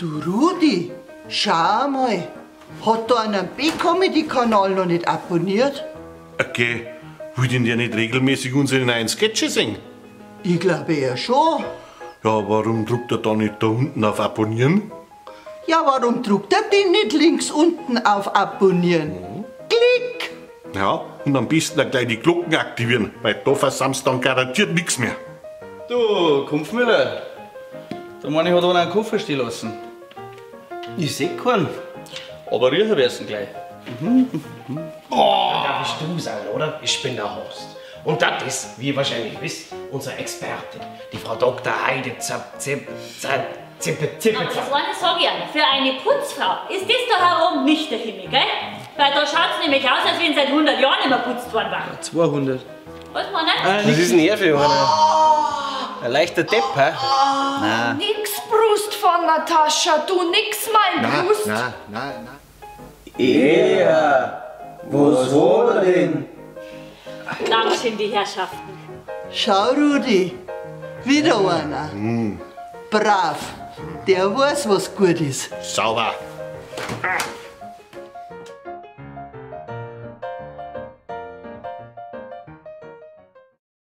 Du Rudi, schau mal. Hat da einer B-Comedy-Kanal noch nicht abonniert? Okay, will denn der nicht regelmäßig unsere neuen Sketche sehen? Ich glaube ja schon. Ja, warum druckt er da nicht da unten auf Abonnieren? Ja, warum druckt er denn nicht links unten auf Abonnieren? Klick! Ja, und am besten auch gleich die Glocken aktivieren, weil da versammst dann garantiert nichts mehr. Du, Kumpfmüller, da meine ich, hat einer einen Koffer stehen lassen. Ich seh keinen. Aber riechen wirst du ihn gleich. Oh. Dann darf ich du sagen, oder? Ich bin der Horst. Und das ist, wie ihr wahrscheinlich wisst, unsere Expertin, die Frau Dr. Heide Zap, Zip, Zap, Zippe, Zippe, Aber das Zap. eine sag ich auch, für eine Putzfrau ist das da herum nicht der Himmel, gell? Weil da schaut's nämlich aus, als wenn seit 100 Jahren nicht mehr putzt worden war. 200. Was man nicht? Was ist denn er für einer? Ein leichter Depp, hä? Nein. Nix Brust von Natascha, du nix mein Brust. Nein, nein, nein. Ja, was war er denn? Dankeschön, die Herrschaften. Schau, Rudi, wieder einer. Brav, der weiß, was gut ist. Sauber.